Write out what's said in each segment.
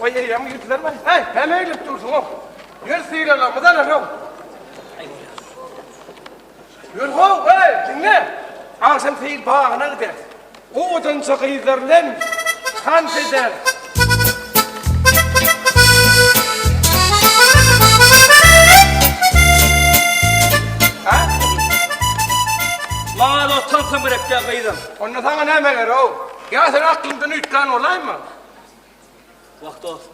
Goý eýýäm girdilermi? Heý, näme eglip dursuň-ow? Ýör sylaglarymyzy alaly-ow. Ýör-how, heý, diňle! Agşam seýil bagyna gideris. Owadança gyzlar bilen tans ederis. Hä? Maňa-da tansam gerek däl gyzam. Onda saňa näme gerek-ow? Ýa sen aklyňdan üýtgän bolaýma? Wah dost.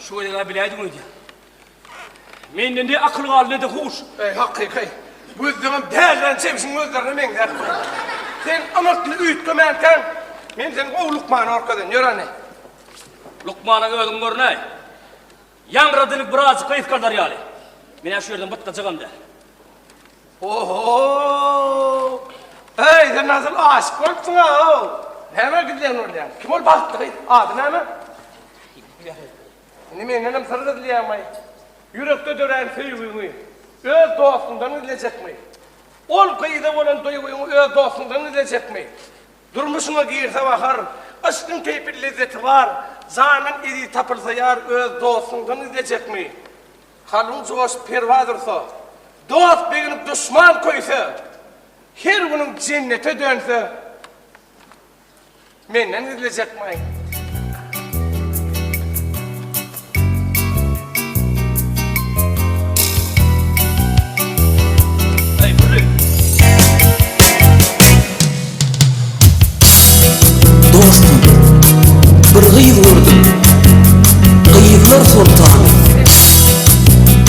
Şu gezeg-ä biläýdiň öýdýän. Mende ne akyl galdy, ne-de huş. Eý, hakyky. Gözleňem dälirän çebşiň gözlerine meňzäp dur. Sen ymykly üýtgemänkäň, men seni gowy lukmana görkezeýin. Ýör hany. Lukmana özüň görünäý. Ýaňra dili birazjyk gysgaldar ýaly. Men-ä şu ýerden bytgajagam däl. Oho! Eý, sen asyl aşyk bolupsyň-a-ow! Nämä gizlän bolýaň? Kim ol bagtly gyz? Ady näme? Indi mendenem syr gizleýäňmi? Ýürekde dörän söýgüňi öz dostuňdan gizlejekmi? Ol gyza bolan duýgyňy öz dostuňdan gizlejekmi? Durmuşyňa girse bahar, yşkyň keýpi lezzeti bar, jandan eziz tapylsa ýar öz dostuňdan gizlejekmi? Kalbyň joşup perwaz ursa, dost begenip duşman köýse, her günüň jennete dönse, menden gizlejekmi? Eý, Pürli! Dostum, bir gyz gördüm, gyzlar soltany,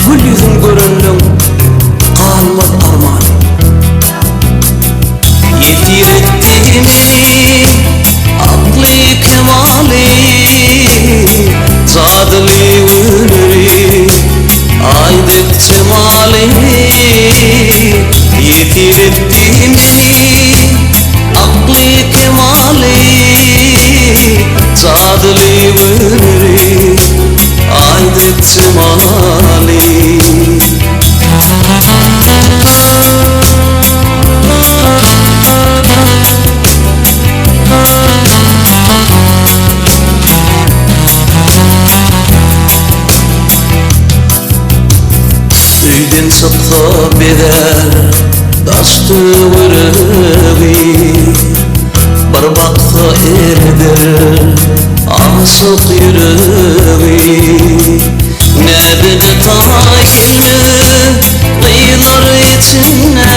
Gül ýüzün görenleň galmaz armany. Ýesir etdi meni akly kemaly, Jadyly gülleri, Aý dek jemaly. Ýesir etdi meni akly kemaly, Jadyly gülleri, Aý dek jemaly. Öýden çyksa bezär daş-töweregi, Bir baksa erder aşyk ýüregi. Näzine taý gelmez gyzlar içinde,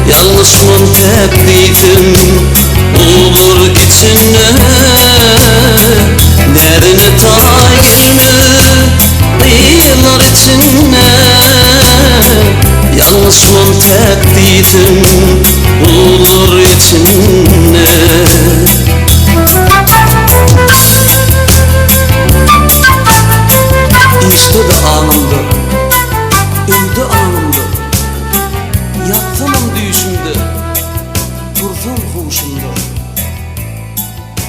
Ýalňyşman täk diýsem olar içinde. Näzine taý gelmez gyzlar içinde, Ýalňyşman täk diýsem olar içinde. Işde-de aňymda, öýde aňymda, Ýatsamam düýşümde, tursam huşumda.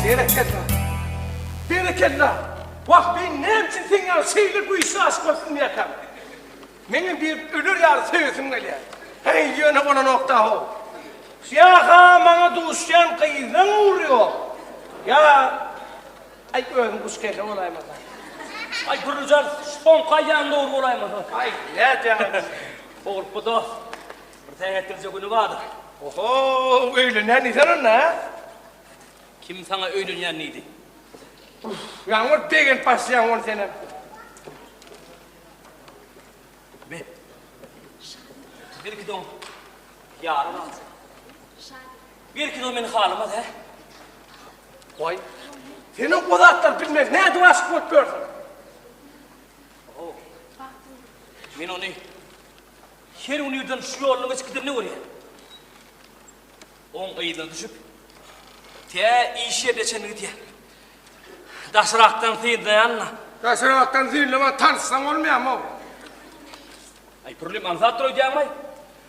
Berekella! Berekella! Wah, men näme üçin seň ýaly şeýle güýçli aşyk bolup bilmeýärkäm? Meňem bir öler ýaly söýesim gelýär. Heý, ýöne bolanok-da-how. Ýa-ha maňa duşýan gyzlaň ugry ýok. Ýa, aý, özüň guş kelle bolaýmasa. Aý, Pürli jan, şu soňky aýdýanyň dogry bolaýmasa. Aý, nädýäň-aý? Howlukma dost. Bir säň etdirjek güni bardyr. Oho, öýlenýän diýsene onda, hä? Kim saňa öýlenýän diýdi? Uff, ýaňy bir begenip başlaýaň ony senem. Be. Belki-de oň ýary bardyr. Belki-de o meni halamaz, hä? Goý. Sen o zatlary bilmez, nädip aşyk bolup ýörsüň? Oho. Men ony her gün irden şu ýoldan geçip gidenini görýän. Oň yzyna düşüp, tä iş ýerine çenli gidýän. Daşrakdan synlaýan-da. Daşrakdan synlaman tanyşsaň bolmaýamy-ow? Aý, Pürlim, aňsatdyr öýdýäňmi-aý?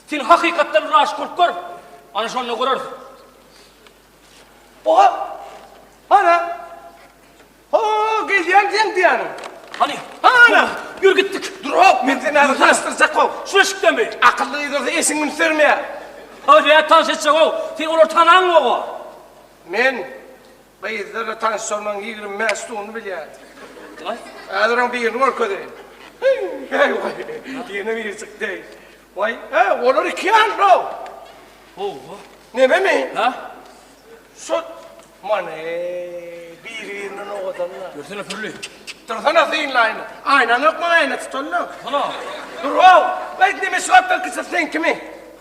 Sen hakykatdan bir aşyk bolup gör. Ana şonda görersiň. Oha! Ana! Ho, gelýän seň diýýäniň. Hany? Ana! Ýür gitdik. Dur-ow, men seni häzir tanyşdyrjak-ow. Şu eşikdenmi? Akylly gyz bolsa eşigiňi üns bermeýär. Haý, nädip tanyş etjek-ow? Sen olary tanaňok-a. Men. Gyzlarla tanyş bolmagyň 25 usulyny bilýän. Häzir oň birini görkezeýin. Heý, waý, ýene biri çykdy. Waý, he, olar iki ýaly-ow. Hawa. Nememi? Ha? Şu, many, biri-birinden owadanlar. Görsene Pürli. Dursana synlaýyn. Aýnaň ýokmy, aýna tutallyk. Hana. Dur-ow! Waý, neme şu gapdal kiçisi seňkimi?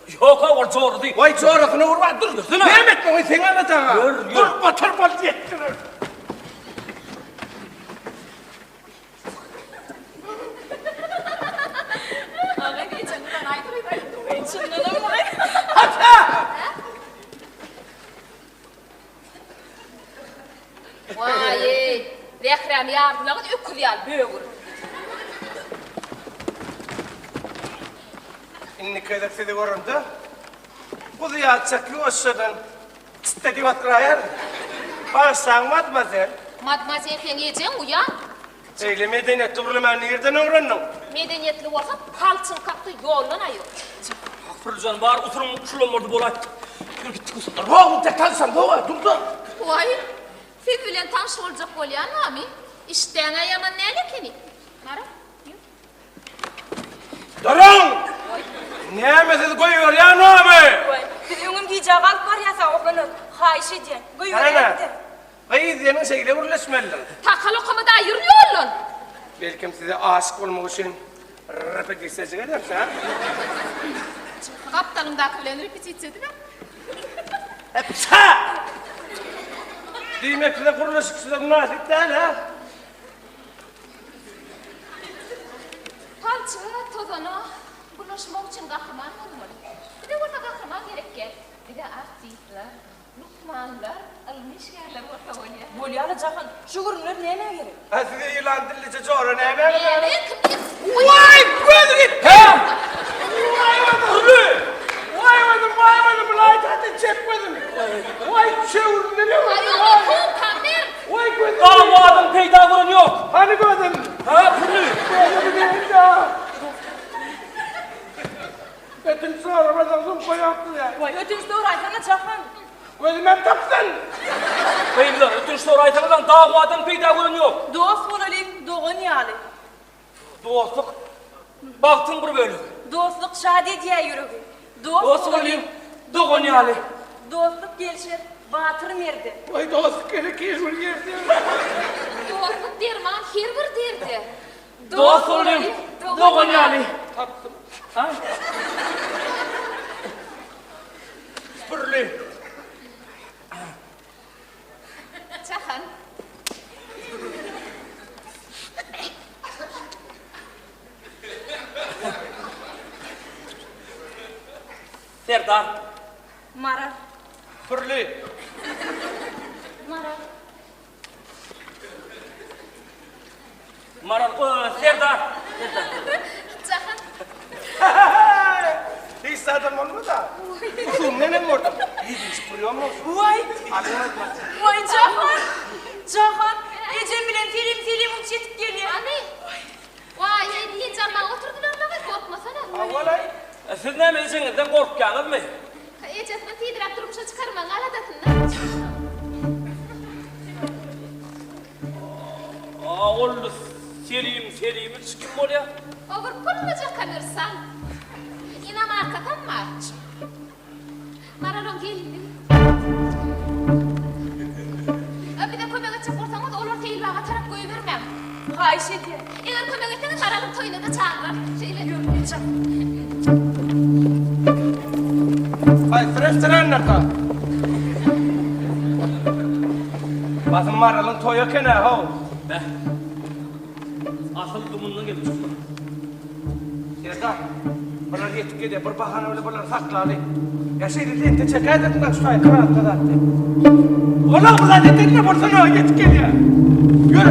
Ýok-a, ol jorasy. Waý, jorasyna urba, dur. Dursana. Näme etmek, seň aladaňa. Gör, gör. Dur, batar bolup ýetdiler. Aga geçen bilen aýdyp aýdyp çyndanam waý. Ata! Waý-eý, zährämi ýardylaňyz öküz ýaly bögür. Indiki gezek sizi göremde, guzy ýatjak ýuwaşjadan Çitde diýip otyraýar. Bagyşlaň, madmazel. Madmazel seň ejeň uýa. Şeýle medeniýetli gürlemäni nirden öwrendiň? Medeniýetli bolsa palçyň kakdy ýoldan aýyr. Pürlüjan bar usulyň şulam boldy bolaýtdy. Ýör gitdik usul. Dur, dur, tanşam, dur, dur, dur. Waý, siz bilen tanyş boljak bolýanamy? Işdäň-ä ýaman däl ekeni. Gara, ýör. Duruň! Näme siz goýberýänmi? Goý, biz öňem gijä galyp barýas-a, oglanlar. Haýyş edýän, goýberäýiň-dä. Gyz diýeniň şeýle gürleşmelidir. Takal okamada aýyr ýoldan. Belkem size aşyk bolmak üçin repetisiýajyk ederis, hä? Gapdalyňdaky bilen repetisiýa ediber. Hepça! Diýmek size gürleşikçiler mynasyp däl, hä? Palçyga, tozana bulaşmak üçin gahryman bolmaly. Bize bolsa gahryman gerek däl. Bize artistler, lukmanlar, ylmy işgärler bolsa bolýar. Bolýa-la Jahan, şu gürrüňler nämä gerek? Hä size ýylan dillije jora nämä gerek? Näme kim diýip? Waý göz gitdi! Waý gözüm! Waý gözüm, waý gözüm, bulaý çep gözüm! Waý çöwründi ne Waý oňa sowukam ber! Waý gözüm! Damadyň peýda bolan ýok. Hany gözüm? Hä, pürli. Gözümi diýende. Ötünç soramasaň soň goýapdyr. Waý, ötünç soraýsana, Jahan. Gözümem tapsyn. Gyzlar, ötünç soraýsaňyzam dawadan peýda bolan ýok. Dost bolalyň, dogan ýaly. Dostluk bagtyň bir bölegi. Dostluk şat edýär ýüregi. Dost bolalyň, dogan ýaly. Dostluk gelşer batyr merde. Waý dostluk gerek her bir ýerde. Dostluk derman her bir derde. Dost bolalyň, dogan ýaly. Tapdym. Ha? Pürli. Jahan. Serdar. Maral. Pürli. Maral. Maral, Serdar. Serdar. Jahan. Hiç zadam bolmady-a. Usulyny neneň gördüň? Ýedinji priýom bolsun. Waý. Alyň Waý, Jahan. Jahan, ejem bilen Selim Selimowiç ýetip gelýär. Hany? Waý, eý, dynç almaga oturdylar-la, gorkmasana. Hawa-laý. Siz näme ejeňizden gorkýaňyzmy? Ejesini tizräk durmuşa çykarmagyň aladasynda. A ol Selim Selimiç kim bolýa? O bir pullyja kommersant. Inomarkasam bar. Maral oň gelini. A bize kömek etjek bolsaňyz, olary seýilbaga tarap goýbermäň. Haýyş edýän. Eger kömek etseňiz, Maralyň toýuna-da çagyrar. Şeýle. Ýör, Güljan. Haýsy restorandaka? Basym Maralyň toýy eken-ä, how. Beh. Asyl dumyndan gelip çykdy. Serdar, bular ýetip gelýär, bir bahana bilen bulary saklaly. Ýa şeýle lente çekäýdirsiň-ä şu taýy kratka zatdy. Olar bu zat edende bolsa-da ýetip gelýär. Ýör.